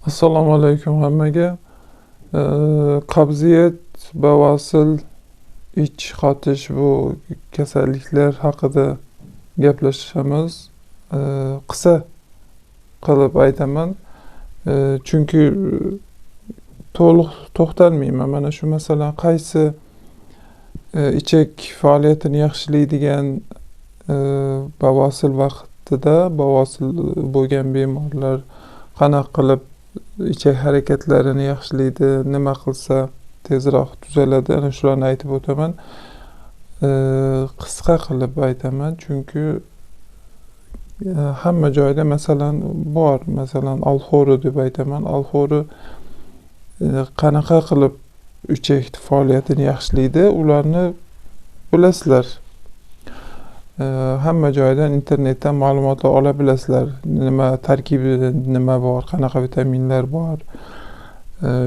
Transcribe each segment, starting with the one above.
Assalomu alaykum hammaga. Qabziyat, bavasil, ich qotish bu kasalliklar haqida gaplashamiz. Qisqa qilib aytaman. Chunki to'liq to'xtalmayman. Mana shu masalan qaysi ichak faoliyatini yaxshilaydigan bavasil vaqtida bavasil bo'lgan bemorlar qanaqa qilib ichak harakatlarini yaxshilaydi, nima qilsa tezroq tuzaladi, ana shularni aytib o'taman. Qisqa qilib aytaman, chunki hamma joyda masalan bor, masalan olxo'ri deb aytaman. Olxo'ri qanaqa qilib ichak faoliyatini yaxshilaydi, ularni bilasizlar. Hamma joydan internetdan ma'lumotlar ola bilasizlar. Nima tarkibida nima bor, qanaqa vitaminlar bor.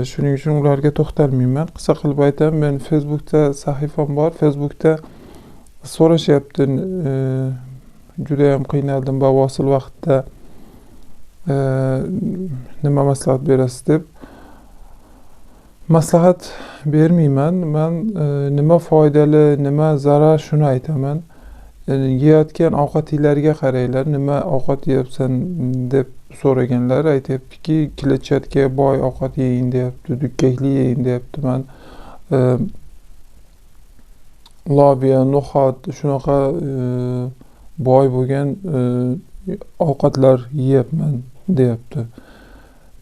Shuning uchun ularga to'xtalmayman. Qisqa qilib aytaman, men Facebookda sahifam bor. Facebookda so'rashyapti, juda ham qiynaldim bavosil vaqtda, nima maslahat berasiz deb. Maslahat bermayman. Men nima foydali, nima zarar shuni aytaman. Yeyotgan ovqatinglarga qaranglar, nima ovqat yeyapsan deb so'raganlar aytyaptiki, kletchatkaga boy ovqat yegin deyapti, dukkakli yegin deyapti. Man lobiya, no'xat shunaqa boy bo'lgan ovqatlar yeyapman deyapti.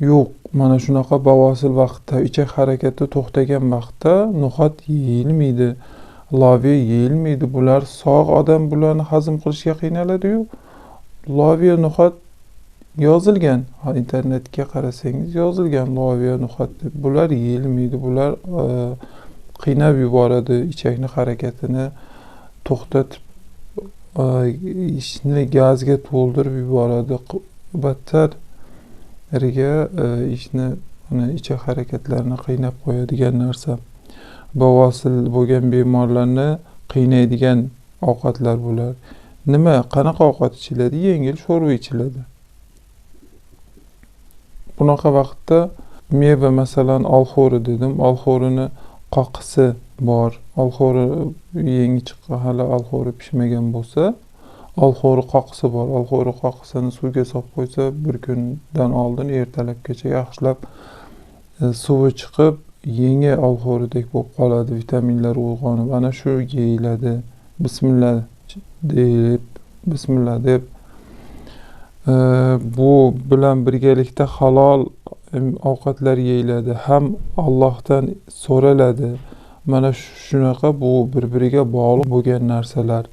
Yo'q, mana shunaqa bavosil vaqtda, ichak harakati to'xtagan vaqtda no'xat yeyilmaydi, loviya yeyilmaydi. Bular sog' odam bularni hazm qilishga qiynaladi-yu. Loviya, no'xat yozilgan, ha, internetga qarasangiz yozilgan loviya, no'xat deb. Bular yeyilmaydi, bular qiynab yuboradi, ichakni harakatini to'xtatib, ichni gazga to'ldirib yuboradi. Battarga ichni, mana ichak harakatlarini qiynab qo'yadigan narsa. Bavosil bo'lgan bemorlarni qiynaydigan ovqatlar bular. Nima, qanaqa ovqat ichiladi? Yengil sho'rva ichiladi. Bunaqa vaqtda meva, masalan, olxo'ri dedim. Olxo'rini qoqisi bor. Olxo'ri yangi chiqqan, hali olxo'ri pishmagan bo'lsa, olxo'ri qoqisi bor. Olxo'ri qoqisini suvga solib qo'ysa, bir kundan oldin ertalabgacha yaxshilab suvi chiqib, yangi olxo'ridek bo'lib qoladi, vitaminlar uyg'onib, ana shu yeyiladi. Bismillah deb, bismillah deb. Bu bilan birgalikda halol ovqatlar yeyiladi, ham Allohdan so'raladi. Mana shunaqa bu bir-biriga bog'liq bo'lgan narsalar.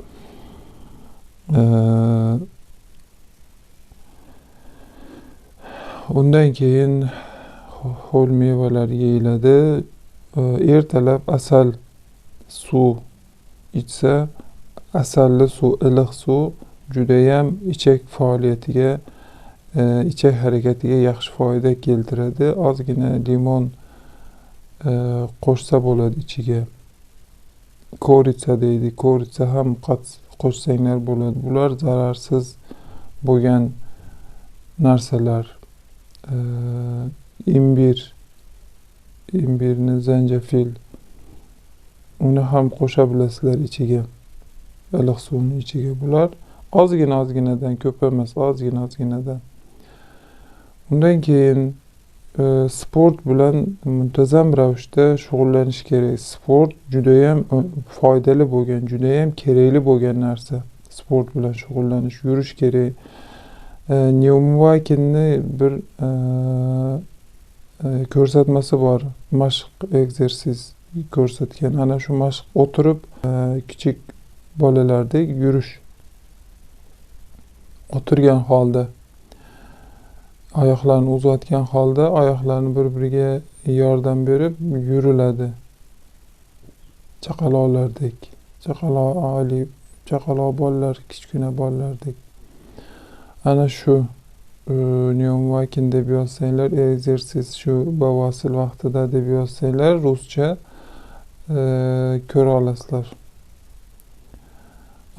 Undan keyin ho'l mevalar yeyiladi. Ertalab asal suv ichsa, asalli suv, iliq suv judayam ichak faoliyatiga, ichak harakatiga yaxshi foyda keltiradi. Ozgina limon qo'shsa bo'ladi ichiga. Koritsa deydi, koritsa ham qo'shsanglar bo'ladi. Bular zararsiz bo'lgan narsalar. Imbir, imbirni, zanjafil, uni ham qo'sha bilasizlar ichiga, iliq suvni ichiga. Bular ozgina ozginadan, ko'p emas, ozgina ozginadan. Undan keyin sport bilan muntazam ravishda shug'ullanish kerak. Sport judayam foydali bo'lgan, judayam kerakli bo'lgan narsa. Sport bilan shug'ullanish, yurish kerak. Neumovakinni bir ko'rsatmasi bor, mashq, egzersiz ko'rsatgan. Ana shu mashq o'tirib, kichik bolalardek yurish, o'tirgan holda, oyoqlarni uzatgan holda, oyoqlarni bir-biriga yordam berib yuriladi. Chaqaloqlardek, chaqaloq bolalar, kichkina bolalardek. Ana shu Neumovakin deb yozsanglar, egzersiz shu bavosil vaqtida deb yozsanglar, ruscha ko'ra olasizlar.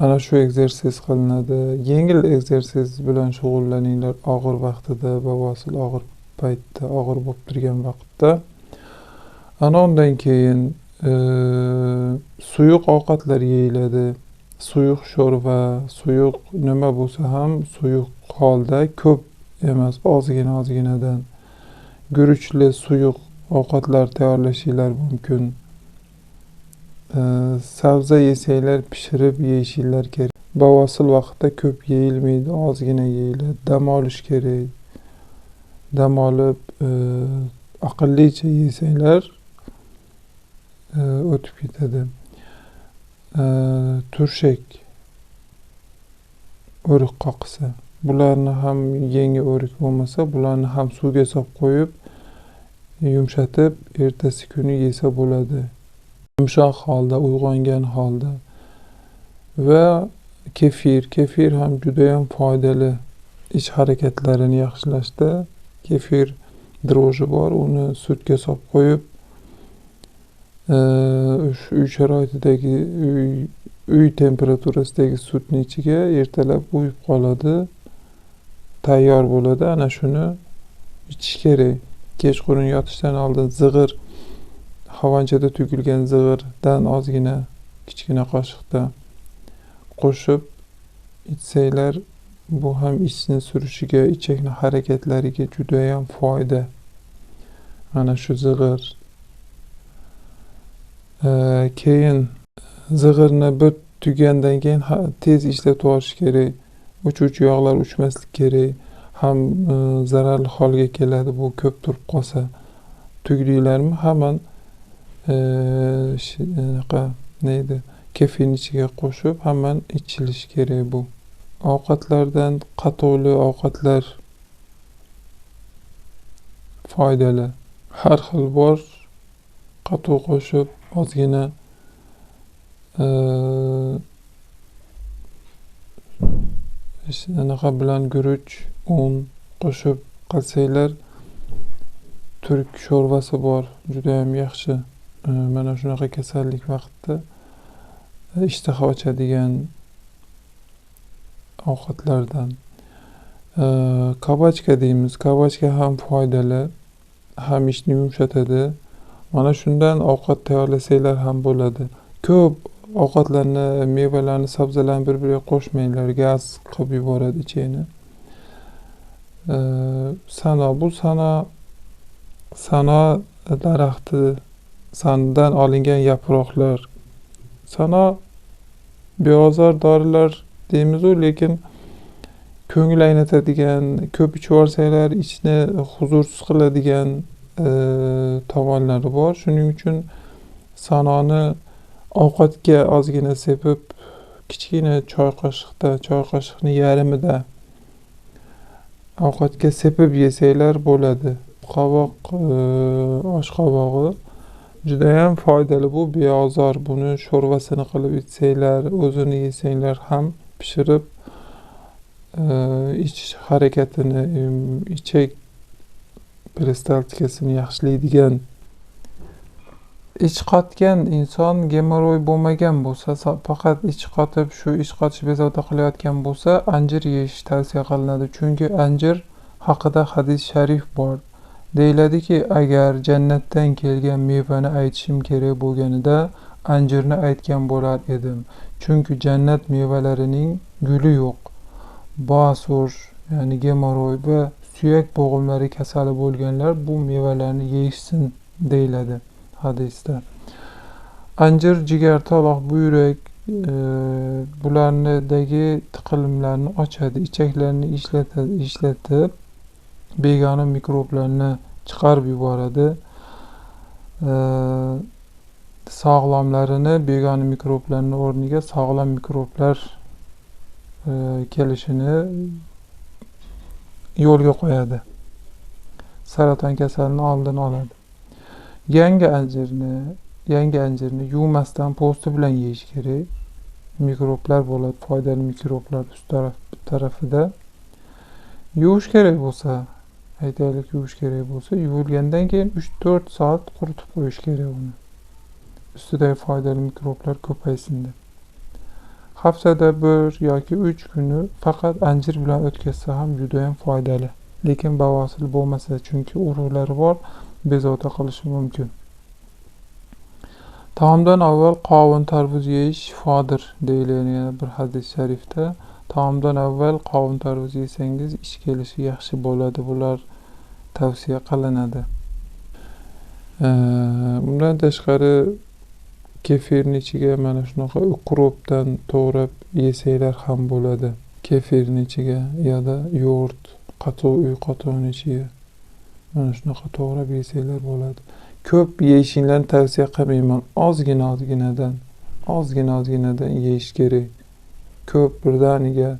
Ana shu egzersiz qilinadi. Yengil egzersiz bilan shug'ullaninglar og'ir vaqtida, bavosil og'ir paytda, og'ir bo'lib turgan vaqtda. Ana undan keyin suyuq ovqatlar yeyiladi. Suyuq sho'rva, suyuq nima bo'lsa ham suyuq holda, ko'p emas, ozgina ozginadan guruchli suyuq ovqatlar tayyorlashinglar mumkin. Sabza yesanglar pishirib yeyishinglar kerak. Bavosil vaqtida ko'p yeyilmaydi, ozgina yeyiladi. Dam olish kerak. Dam olib, aqllicha yesanglar o'tib ketadi. Turshak, o'rik qoqisi. Bularni ham yangi o'rik bo'lmasa, bularni ham suvga solib qo'yib, yumshatib, ertasi kuni yesa bo'ladi. Yumshoq holda, uyg'ongan holda. Va kefir, kefir ham juda ham foydali ich harakatlarini yaxshilashda. Kefir droji bor, uni sutga solib qo'yib, uy sharoitidagi uy temperaturasidagi sutni ichiga ertalab uyib qoladi, tayyor bo'ladi. Ana shuni ichish kerak. Kechqurun yotishdan oldin zig'ir, havanchada tugilgan zig'irdan ozgina kichkina qoshiqda qo'shib ichsanglar, bu ham ichni surishiga, ichakni harakatlariga juda ham foyda. Mana shu zig'ir. Keyin zig'irni bir tugandan keyin tez ishlatib yuborish kerak. Uchuvchi yog'lar uchmaslik kerak. Ham zararli holga keladi bu ko'p turib qolsa. Tugdinglarmi, hamon anaqa neydi, kefirni ichiga qo'shib hamon ichilishi kerak bu. Ovqatlardan qatuvli ovqatlar foydali. Har xil bor, qatuv qo'shib ozgina anaqa bilan guruch, un qo'shib qilsanglar, turk sho'rvasi bor, juda ham yaxshi. Mana shunaqa kasallik vaqtida ishtaha ochadigan ovqatlardan. Kabachka deymiz. Kabachka ham foydali, ham ichni yumshatadi. Mana shundan ovqat tayyorlasanglar ham bo'ladi. Ko'p ovqatlarni, mevalarni, sabzalarni bir-biriga qo'shmanglar, gaz qilib yuboradi ichingni. Sano, bu sano daraxti sandan olingan yaproqlar. Sano beozor dorilar deymiz-u, lekin ko'ngil aynatadigan, ko'p ichib yuborsanglar ichni huzursiz qiladigan tomonlari bor. Shuning uchun sanoni ovqatga ozgina sepib, kichkina choy qoshiqda, choy qoshiqning yarmida ovqatga sepib yesanglar bo'ladi. Qovoq, osh qovog'i juda ham foydali, bu beozor. Buni sho'rvasini qilib ichsanglar, o'zini yesanglar ham pishirib, ich harakatini, ichak peristaltikasini yaxshilaydigan. Ich qotgan inson gemoroy bo'lmagan bo'lsa, faqat ich qotib, shu ich qotish bezovta qilayotgan bo'lsa, anjir yeyish tavsiya qilinadi. Chunki anjir haqida hadis sharif bor. Deyiladiki, agar jannatdan kelgan mevani aytishim kerak bo'lganida anjirni aytgan bo'lar edim. Chunki jannat mevalarining guli yo'q. Basur, ya'ni gemoroy va suyak bo'g'imlari kasali bo'lganlar bu mevalarni yeyishsin deyiladi hadisda. Anjir jigar, taloq, buyrak, bularnidagi tiqilimlarni ochadi, ichaklarni ishlatib begona mikroblarni chiqarib yuboradi. Sog'lomlarini begona mikroblarning o'rniga sog'lom mikroblar kelishini yo'lga qo'yadi. Saraton kasalini oldini oladi. Yangi anjirni yuvmasdan po'sti bilan yeyish kerak. Mikroblar bo'ladi, foydali mikroblar ust tarafida. Yuvish kerak bo'lsa, aytaylik, yuvish kerak bo'lsa, yuvilgandan keyin 3-4 soat quritib qo'yish kerak uni. Ustidagi foydali mikroblar ko'paysin deb. Haftada 1 yoki 3 kuni faqat anjir bilan o'tkazsa ham juda ham foydali. Lekin bavosil bo'lmasa, chunki urug'lari bor, bezovta qilishi mumkin. Taomdan avval qovun tarvuz yeyish shifodir deyilgan yana bir hadis sharifda. Taomdan avval qovun tarvuz yesangiz ish kelishi yaxshi bo'ladi. Bular tavsiya qilinadi. Undan tashqari kefirni ichiga mana shunaqa ukropdan to'g'rab yesanglar ham bo'ladi. Kefirni ichiga yoda yo'g'urt, qatiq, uy qatig'ini ichiga mana shunaqa to'g'rab yesanglar bo'ladi. Ko'p yeyishinglarni tavsiya qilmayman. Ozgina ozginadan, ozgina ozginadan yeyish kerak. Ko'p birdaniga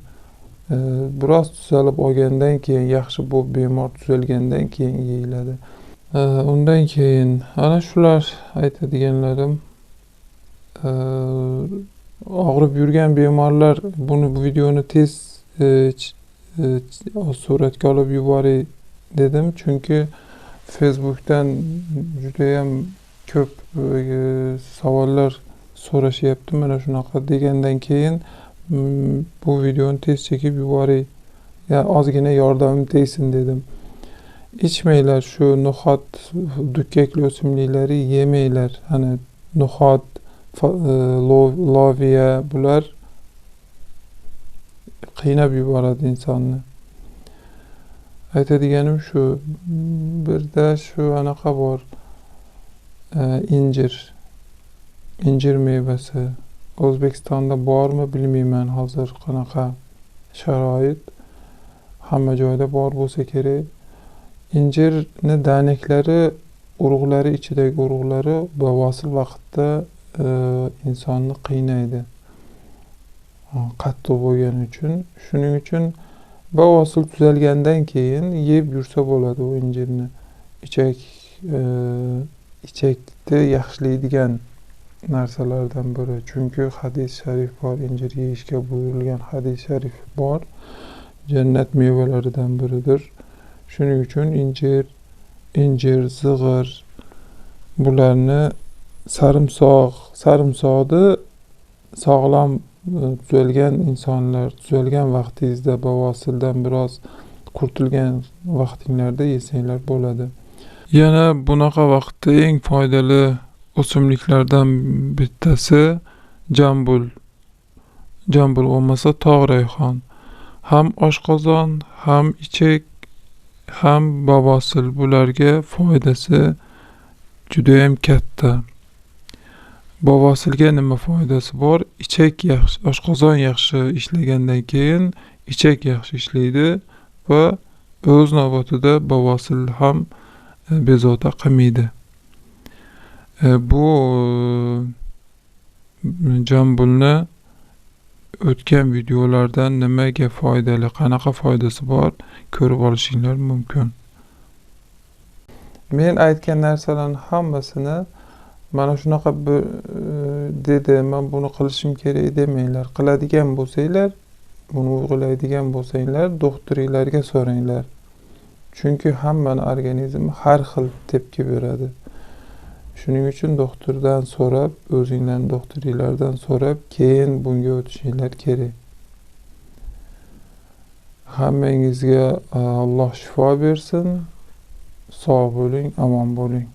biroz tuzalib olgandan keyin, yaxshi bo'lib bemor tuzalgandan keyin yeyiladi. Undan keyin ana shular aytadiganlarim. Og'rib yurgan bemorlar buni, bu videoni tez suratga olib yuboray dedim, chunki Facebookdan judayam ko'p savollar so'rashyapti. Mana shunaqa degandan keyin bu videoni tez chekib yuboray, ya ozgina yordamim tegsin dedim. Ichmanglar shu no'xat, dukkakli o'simliklari yemanglar. Hani no'xat, loviya, bular qiynab yuboradi insonni. Aytadiganim shu, birda shu anaqa bor, injir. Injir mevasi O'zbekistonda bormi bilmayman hozir qanaqa sharoit. Hamma joyda bor bo'lsa kerak. Injirni danaklari, urug'lari, ichidagi urug'lari bavosil vaqtda insonni qiynaydi. Qattiq bo'lgani uchun. Shuning uchun bavosil tuzalgandan keyin yeb yursa bo'ladi u injirni. Ichakni yaxshilaydigan narsalardan biri. Chunki hadis sharif bor, injir yeyishga buyurilgan hadis sharif bor. Jannat mevalaridan biridir. Shuning uchun injir, zig'ir, bularni sarimsoqni sog'lom tuzalgan insonlar, tuzalgan vaqtingizda, bavosildan biroz qurtilgan vaqtinglarda yesanglar bo'ladi. Yana bunaqa vaqtda eng foydali o'simliklardan bittasi jambul. Jambul bo'lmasa tog' rayhon. Ham oshqozon, ham ichak, ham bavosil, bularga foydasi juda ham katta. Bavosilga nima foydasi bor? Ichak yaxshi, oshqozon yaxshi ishlagandan keyin ichak yaxshi ishlaydi va o'z navbatida bavosil ham bezovta qilmaydi. Bu jambulni o'tgan videolardan nimaga foydali, qanaqa foydasi bor ko'rib olishinglar mumkin. Men aytgan narsalarning hammasini mana shunaqa bir dedi, men buni qilishim kerak demanglar. Qiladigan bo'lsanglar, buni uyg'ulaydigan bo'lsanglar, doktoringlarga so'ranglar. Chunki hammani organizmi har xil tepki beradi. Shuning uchun doktordan so'rab, o'zinglarning doktoringlardan so'rab, keyin bunga o'tishinglar kerak. Hammangizga Alloh shifo bersin. Sog' bo'ling, omon bo'ling.